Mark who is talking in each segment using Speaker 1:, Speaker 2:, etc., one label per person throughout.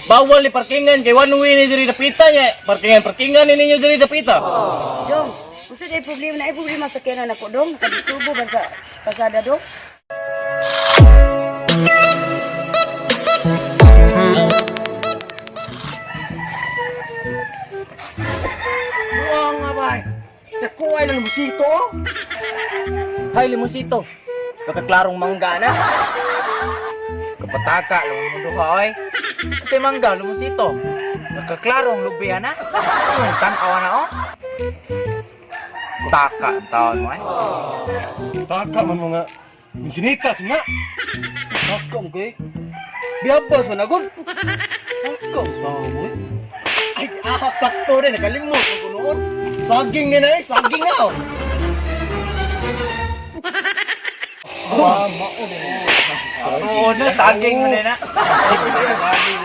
Speaker 1: Bawal ni parkingan kay one way ni diri dapita nya. Parkingan parkingan ni ninyo diri dapita.
Speaker 2: Dong, unsa day problema na ay problema sa sakyanan nako dong, nakadisubo ba sa pasada dong?
Speaker 3: Buang nga ba? Dako ay lang musito.
Speaker 1: Hay limosito. Nakaklarong mangga na.
Speaker 4: Kapataka lang mo duha oy. Kasi mangga lumusito. Nakaklarong lubi ana. Yung tan-awa na oh. Taka ang taon mo eh.
Speaker 3: Taka man mga Minsinitas nga.
Speaker 5: Taka mo kay. Biyabas man agad. Taka mo mo. Eh.
Speaker 3: Ay, ahak sakto rin. Nakalimot ko noon. Saging ni na eh. Saging na oh.
Speaker 4: Oo na, saging mo na.
Speaker 3: Saging.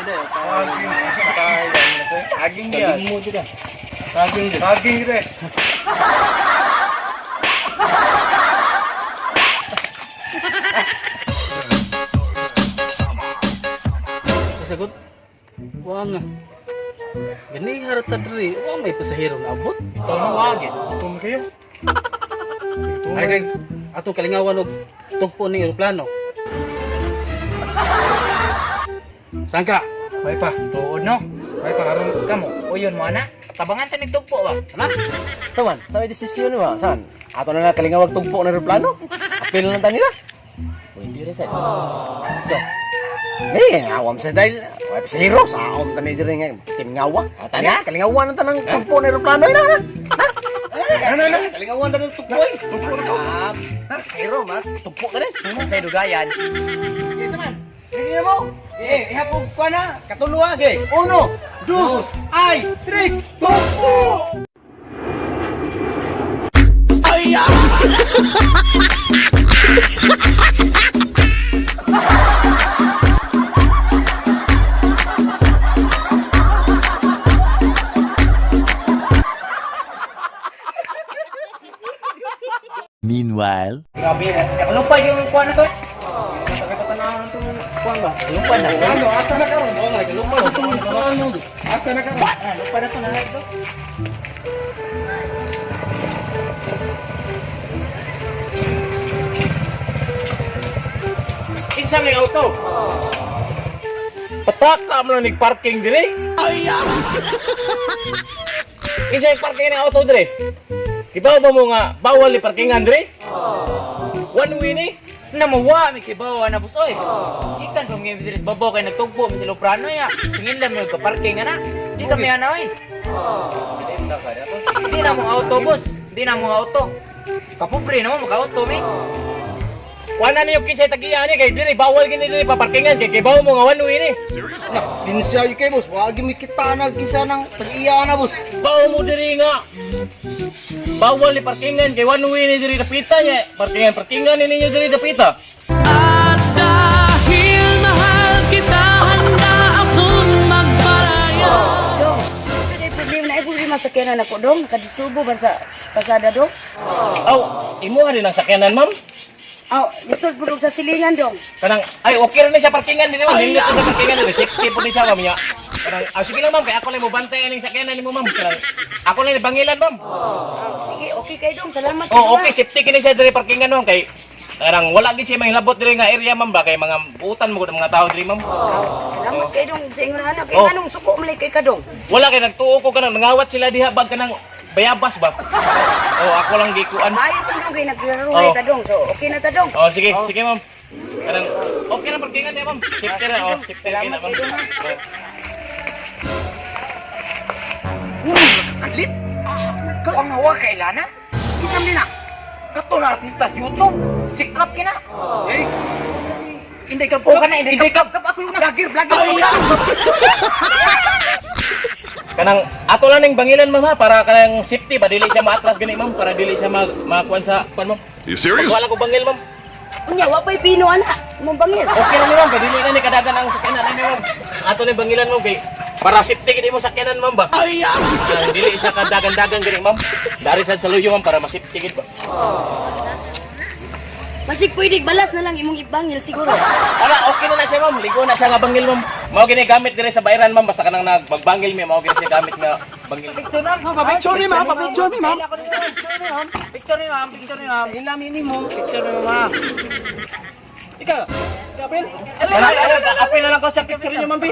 Speaker 4: Saging yan.
Speaker 5: Mo jud ah. Saging jud.
Speaker 3: Saging rin.
Speaker 5: Sagot. Wa nga. Gani harata diri, wa may pasahero na abot.
Speaker 4: Ito na wagi.
Speaker 3: Gutom kayo. Gutom.
Speaker 5: Ay kay atong kalingawan og tugpo ni eroplano. Sangka.
Speaker 3: May pa.
Speaker 4: Tuod no.
Speaker 3: May pa karon.
Speaker 4: Kamo, uyon mo ana. Tabangan ta ni tugpo ba?
Speaker 5: Ana.
Speaker 3: Sawan, sa may desisyon ba? Saan? Ato na na kalingawag tugpo na aeroplano. Apil na ta nila.
Speaker 1: Pwede ra sad.
Speaker 3: Eh, awam sa dahil. Ay, pasahero. Sa awam ta ni diri nga. Kingawa. Tanya, kalingawan na tanang tugpo na aeroplano. Ina, na. Na, na. Kalingawan na ng tugpo eh. Tugpo na to. Pasahero, ma. Tugpo ka rin.
Speaker 4: Sa dugayan.
Speaker 3: Yes, man. Ready na mo? Eh, ihapog ka na. Katuluha, gay. Uno, dos, ay, tres, tugpo!
Speaker 6: Meanwhile.
Speaker 4: Grabe. Ano pa yung kuan na to?
Speaker 5: Kuan ba?
Speaker 4: Lupa na.
Speaker 3: Ano, asa na karon?
Speaker 5: Wa nga lupa. Ano?
Speaker 3: Asa na karon?
Speaker 4: Ah, lupa na to na ito.
Speaker 1: Kinsa may auto? Pataka mo lang nag-parking dire. Ay! Kinsa yung parking ng auto dire? Kibaw ba mo nga bawal ni parkingan dire? One way ni.
Speaker 4: Namawa mi kibaw na boss oy. Ikan pa mga diri sa babaw kay nagtugpo mi sa Loprano ya. Singin lang mi ka-parking ana. Di kami ana oy. Di na mong auto boss. Di na mong auto. Kapobre naman maka-auto mi.
Speaker 1: Wala niyo kinsay tagiya ni kay dire bawal gini dire paparkingan kay kibaw mo nga one way ni.
Speaker 3: Sinsya yun kay boss. Wagi mi kita na kisa ng tag-iya na boss.
Speaker 1: Bawo mo diri nga. Bawal ni parkingan kay one way ni diri dapita nya. Parkingan parkingan ni ninyo diri dapita.
Speaker 7: At dahil mahal kita, handa akong magparaya.
Speaker 2: Dong, unsa day problema na ay problema sa sakyanan nako dong, nakadisubo ba sa pasada dong?
Speaker 1: Aw, imo din ang sakyanan, ma'am.
Speaker 2: Aw, lisod pud og sa silingan dong.
Speaker 1: Kanang ay okay ra ni sa parkingan dinhi ma'am. Hindi ko sa parkingan diri safety po ni siya ma'am nya. Kanang ah, sige lang ma'am kay ako lang mo bantay aning sakyanan nimo ma'am. Kanang ako lang ni bangilan ma'am.
Speaker 2: Aw, sige, okay kay dong. Salamat
Speaker 1: Oh,
Speaker 2: kay
Speaker 1: okay safety kini siya diri parkingan ma'am kay kanang wala gid siya mahilabot diri nga area ma'am ba kay mga buutan mo gud ang mga tao diri ma'am.
Speaker 2: Salamat kay dong sa ingon ana kay
Speaker 1: Oh.
Speaker 2: nganong suko man kay ka dong.
Speaker 1: Wala kay nagtuo ko kanang nangawat sila diha bag kanang bayabas ba. Oh, ako lang gikuan.
Speaker 2: Maayo man dong kay naglaruhay
Speaker 1: Oh.
Speaker 2: ka dong. So, okay na ta dong.
Speaker 1: Oh, sige, sige ma'am. Kanang okay na parkingan niya ma'am. Safety ra oh, safety ra kina ma'am. Oh.
Speaker 4: Kalit. Ikaw ang hawa kay Lana. Isam din na. Kato na artista sa YouTube. Sikat kina.
Speaker 3: Eh,
Speaker 4: Inday ka po ka na, inday ka. Ako yung vlogger, vlogger.
Speaker 1: Kanang ato lang ning bangilan ma'am ha para kanang safety ba dili siya maatras gani ma'am para dili siya mag makuan sa kuan ma'am.
Speaker 8: You serious?
Speaker 1: Wala ko bangil ma'am.
Speaker 2: Unya wa pay pino ana, mong bangil.
Speaker 1: Okay lang ni ma'am kay dili na ni kadagan ang sakyanan ni ma'am. Ato lang bangilan ma'am kay para safety gid mo sakyanan ma'am ba. Ay dili siya kadagan-dagan gani ma'am. Dari sad sa luyo ma'am para masafety gid ba.
Speaker 2: Masig pwede balas na lang imong ibangil siguro.
Speaker 1: Ara, okay na na siya, ma'am. Ligo na siya nga bangil, ma'am. Mao gini gamit dire sa bayran, ma'am. Basta kanang nagbangil mi, mao gini siya gamit nga bangil.
Speaker 4: Picture ma'am.
Speaker 3: Pa-picture ni ma'am, pa-picture ni ma'am.
Speaker 4: Picture ni ma'am. Picture ni ma'am. Picture ni ma'am.
Speaker 3: Ilamin ni mo.
Speaker 4: Picture ni ma'am.
Speaker 5: Ikaw, Gabriel.
Speaker 1: Ara, ara, apil na lang ko sa picture niyo, ma'am. Bi.